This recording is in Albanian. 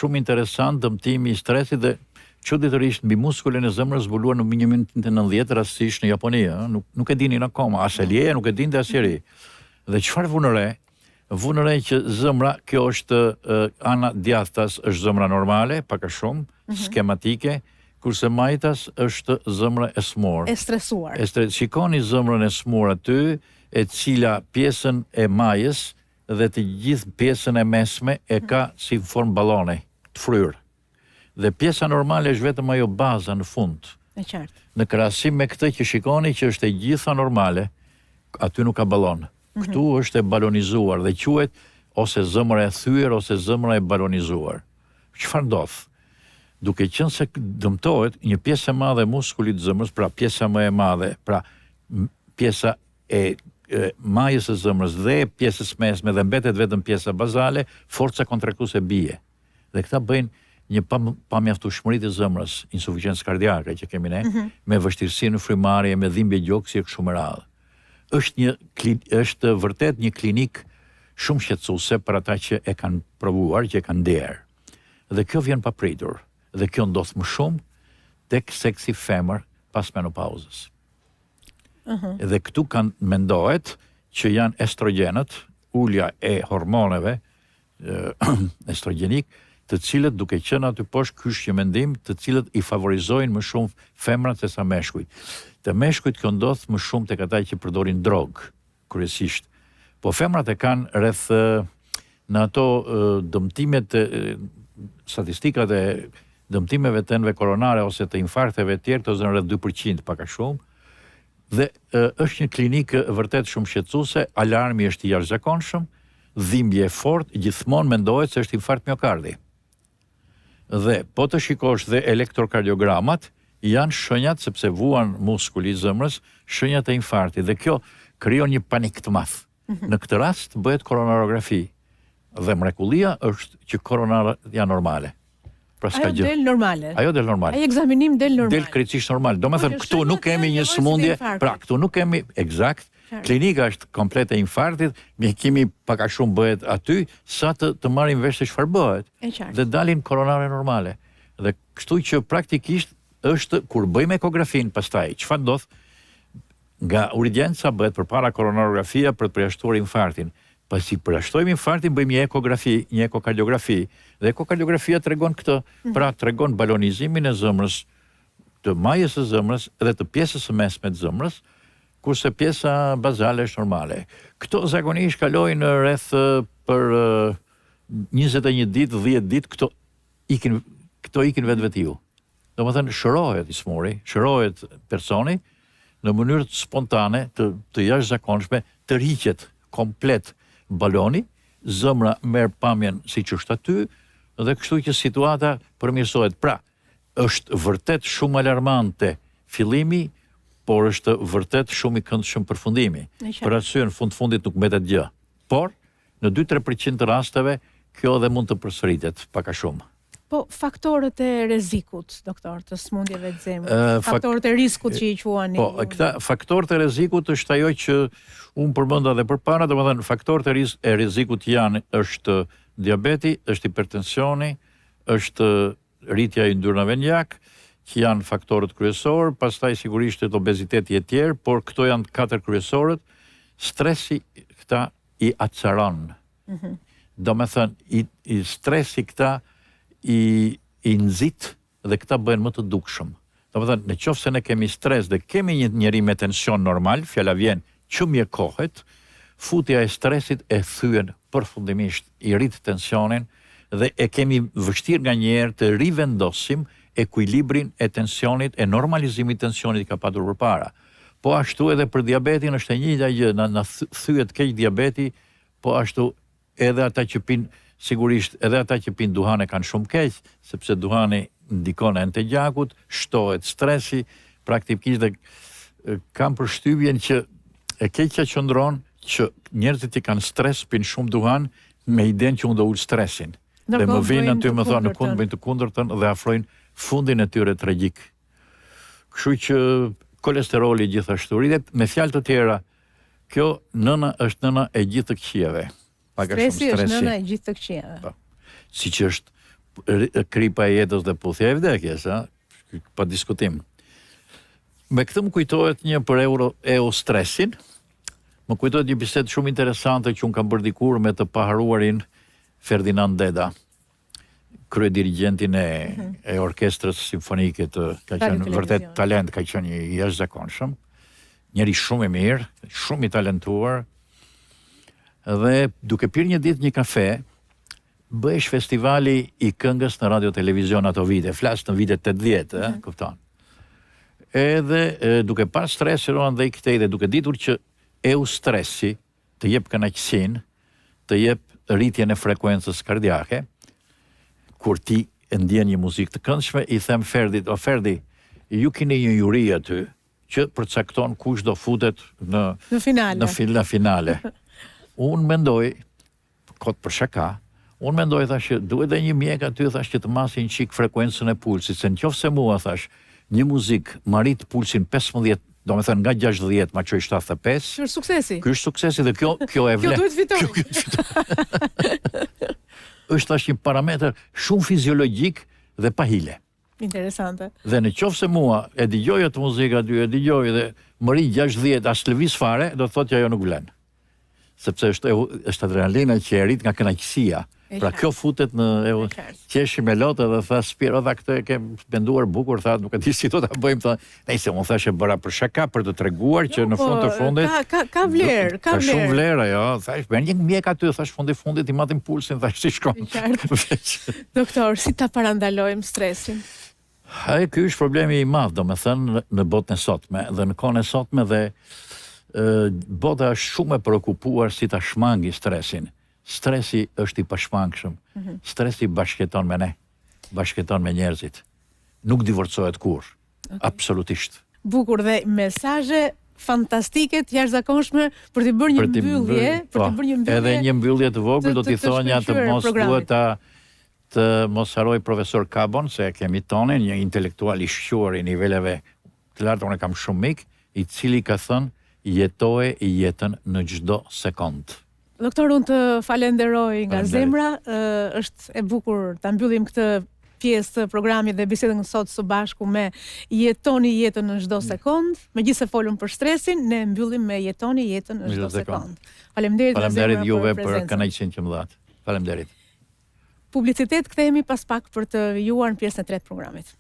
Shumë interesant dëmtimi i stresit dhe çuditërisht mbi muskulin e zemrës zbuluar në 1990 rastësisht në Japoni, ëh, nuk nuk e dinin akoma, as Selye nuk e dinte asnjeri. Dhe çfarë vunë re? Vunë re që zemra, kjo është ana djathtas është zemra normale, pak a shumë, mm -hmm. skematike, kurse majtas është zemra e smur. E stresuar. E stre... Shikoni zemrën e smur aty, e cila pjesën e majës dhe të gjithë pjesën e mesme e ka mhm. si formë baloni, të fryrë. Dhe pjesa normale është vetëm ajo baza në fund. E qartë. Në krahasim me këtë që shikoni që është e gjitha normale, aty nuk ka balon. Mhm. Këtu është e balonizuar dhe quhet ose zemra e thyer ose zemra e balonizuar. Çfarë ndodh? Duke qenë se dëmtohet një pjesë e madhe e muskulit të zemrës, pra pjesa më e madhe, pra pjesa e, e majës së zemrës dhe e pjesës mesme dhe mbetet vetëm pjesa bazale, forca kontraktuese bie. Dhe këta bëjnë një pamjaftueshmëri të zemrës, insuficiencë kardiake që kemi ne, mm -hmm. me vështirësi në frymëmarrje, me dhimbje gjoksi e kështu me radhë. Është një është vërtet një klinikë shumë shqetësuese për ata që e kanë provuar, që e kanë ndjerë. Dhe kjo vjen papritur dhe kjo ndodh më shumë tek seksi femër pas menopauzës. Uh mhm. -huh. Dhe këtu kanë mendohet që janë estrogjenët, ulja e hormoneve estrogjenik, të cilët duke qenë aty poshtë, ky është një mendim, të cilët i favorizojnë më shumë femrat sesa meshkujt. Te meshkujt kjo ndodh më shumë tek ata që përdorin drogë, kryesisht. Po femrat e kanë rreth në ato dëmtimet statistikat e dëmtimeve të enëve koronare ose të infarkteve të tjerë, këto zënë rreth 2% pak a shumë. Dhe është një klinikë vërtet shumë shqetësuese, alarmi është i jashtëzakonshëm, dhimbje e fortë, gjithmonë mendohet se është infarkt miokardi. Dhe po të shikosh dhe elektrokardiogramat, janë shenjat sepse vuan muskuli i zemrës, shenjat e infarktit dhe kjo krijon një panik të madh. Mhm. Në këtë rast bëhet koronarografi dhe mrekullia është që koronarat janë normale. Pra s'ka gjë. Ajo del normale. Ajo del normale. Ai ekzaminim del normal. Del krejtësisht normal. Domethënë po, këtu nuk kemi një sëmundje, pra këtu nuk kemi eksakt. Klinika është komplet e infarktit, mjekimi pak a shumë bëhet aty sa të të marrim vesh se çfarë bëhet. Dhe dalin koronare normale. Dhe kështu që praktikisht është kur bëjmë ekografinë pastaj, çfarë ndodh? Nga urgjenca bëhet përpara koronarografia për të përjashtuar infarktin. Pasi përjashtojmë infarktin bëjmë një ekografi, një ekokardiografi dhe ekokardiografia tregon këtë, mhm. pra tregon balonizimin e zemrës, të majës së zemrës dhe të pjesës së mesme të zemrës, kurse pjesa bazale është normale. Këto zakonisht kalojnë rreth për 21 ditë, 10 ditë, këto ikin këto ikin vetvetiu. Domethënë shërohet i smuri, shërohet personi në mënyrë spontane, të të jashtëzakonshme, tërhiqet komplet baloni, zemra merr pamjen siç është aty dhe kështu që situata përmirësohet. Pra, është vërtet shumë alarmante fillimi, por është vërtet shumë i këndshëm përfundimi. Për arsye në fund fundit nuk mbetet gjë. Por, Në 2-3% të rasteve, kjo edhe mund të përsëritet, pak a shumë. Po, faktorët e rrezikut, doktor, të sëmundjeve të zemrës, faktorët e riskut që i quani. Po, këta faktorët e rrezikut është ajo që unë përmenda dhe përpara, domethënë faktorët e, riz, e rrezikut janë është diabeti, është hipertensioni, është rritja e yndyrnave në gjak, që janë faktorët kryesorë, pastaj sigurisht është obeziteti e tjerë, por këto janë katër kryesorët. Stresi këta i acaron. Mm -hmm. Domethënë, i, i stresi këta i, i nxit dhe këta bëhen më të dukshëm. Domethënë, në qoftë se ne kemi stres dhe kemi një njeri me tension normal, fjala vjen që mjekohet, futja e stresit e thyen përfundimisht, i rrit tensionin dhe e kemi vështirë nganjëherë të rivendosim ekuilibrin e tensionit, e normalizimit të tensionit që ka patur përpara. Po ashtu edhe për diabetin është e njëjta gjë, na na thyet keq diabeti, po ashtu edhe ata që pinë, sigurisht edhe ata që pinë duhan e kanë shumë keq, sepse duhani ndikon në enët e gjakut, shtohet stresi, praktikisht dhe kam përshtypjen që e keqja qëndron që njerëzit që kanë stres pinë shumë duhan me idenë që unë do ul stresin. Dhe më vijnë aty më thonë në kund bëjnë të kundërtën dhe afrojnë fundin e tyre tragjik. Kështu që kolesteroli gjithashtu rritet, me fjalë të tjera, kjo nëna është nëna e gjithë të këqijave. Pak a shumë stresi. Stresi është nëna e gjithë të këqijave. Po. Siç është Kripa e jetës dhe puthja e vdekjes, ë? Pa diskutim. Me këtë më kujtohet një për euro eustresin. Më kujtohet një bisedë shumë interesante që unë kam bërë dikur me të paharruarin Ferdinand Deda, kryedirigjentin e, mm -hmm. e orkestrës simfonike të ka qenë vërtet talent, ka qenë i jashtëzakonshëm. Njeri shumë i mirë, shumë i talentuar. Dhe duke pirë një ditë një kafe, Bëhesh festivali i këngës në radio televizion ato vite, flas në vitet 80, ë, mm -hmm. kupton. Edhe e, duke parë stresin andej këtej dhe duke ditur që eustresi të jep kënaqësinë, të jep rritjen e frekuencës kardiake, kur ti e ndjen një muzikë të këndshme, i them Ferdit, o Ferdi, ju keni një juri aty që përcakton kush do futet në në finale. Në, fil, në finale. Unë mendoj kot për shaka, unë mendoj thash që duhet dhe një mjek aty thash që të masi një çik frekuencën e pulsit, se në qoftë se mua thash një muzikë ma rrit pulsin 15, domethënë nga 60 ma çoi 75. Ky është suksesi. Ky është suksesi dhe kjo kjo e vlen. Kjo duhet fitojë. Kjo duhet fitojë. është thash një parametër shumë fiziologjik dhe pa hile. Interesante. Dhe në qoftë se mua e dëgjoj atë muzikë aty, e dëgjoj dhe më rri 60 as lëviz fare, do të thotë që ajo nuk vlen. Sepse është është adrenalina që e rrit nga kënaqësia. Pra kjo futet në e, qeshi me lot edhe tha Spiro tha këtë e ke menduar bukur tha nuk e di si do ta bëjmë tha. Nejse unë thashë e bëra për shaka për të treguar që jo, në fund të po, fundit ka ka ka vlerë, ka vlerë. Ka shumë vlerë ajo, thash merr një mjek aty, thash fundi fundit i matim pulsin, thash si shkon. Doktor, si ta parandalojmë stresin? Ai ky është problemi i madh, domethënë në botën e sotme dhe në kohën e sotme dhe ë bota është shumë e preokupuar si ta shmangi stresin. Stresi është i pashmangshëm. Mm -hmm. Stresi bashkëjeton me ne, bashkëjeton me njerëzit. Nuk divorcohet kurrë. Okay. Absolutisht. Bukur dhe mesazhe fantastike të jashtëzakonshme për të bërë një mbyllje, për të po, bërë një mbyllje. Edhe një mbyllje të vogël do t'i thonja të mos duhet ta të mos harroj profesor Kabon se e kemi tonin, një intelektual i shquar i niveleve të larta, unë e kam shumë mik, i cili ka thënë jetoje jetën në çdo sekondë. Doktor, unë të falenderoj nga zemra, është e bukur ta mbyllim këtë pjesë të programit dhe bisedën sot së bashku me jetoni jetën në çdo mm. sekond. Megjithëse folëm për stresin, ne mbyllim me jetoni jetën në çdo sekond. Faleminderit nga zemra Faleminderit juve për kënaqësinë që më dhatë. Faleminderit. Publicitet kthehemi pas pak për të vijuar në pjesën e tretë të programit.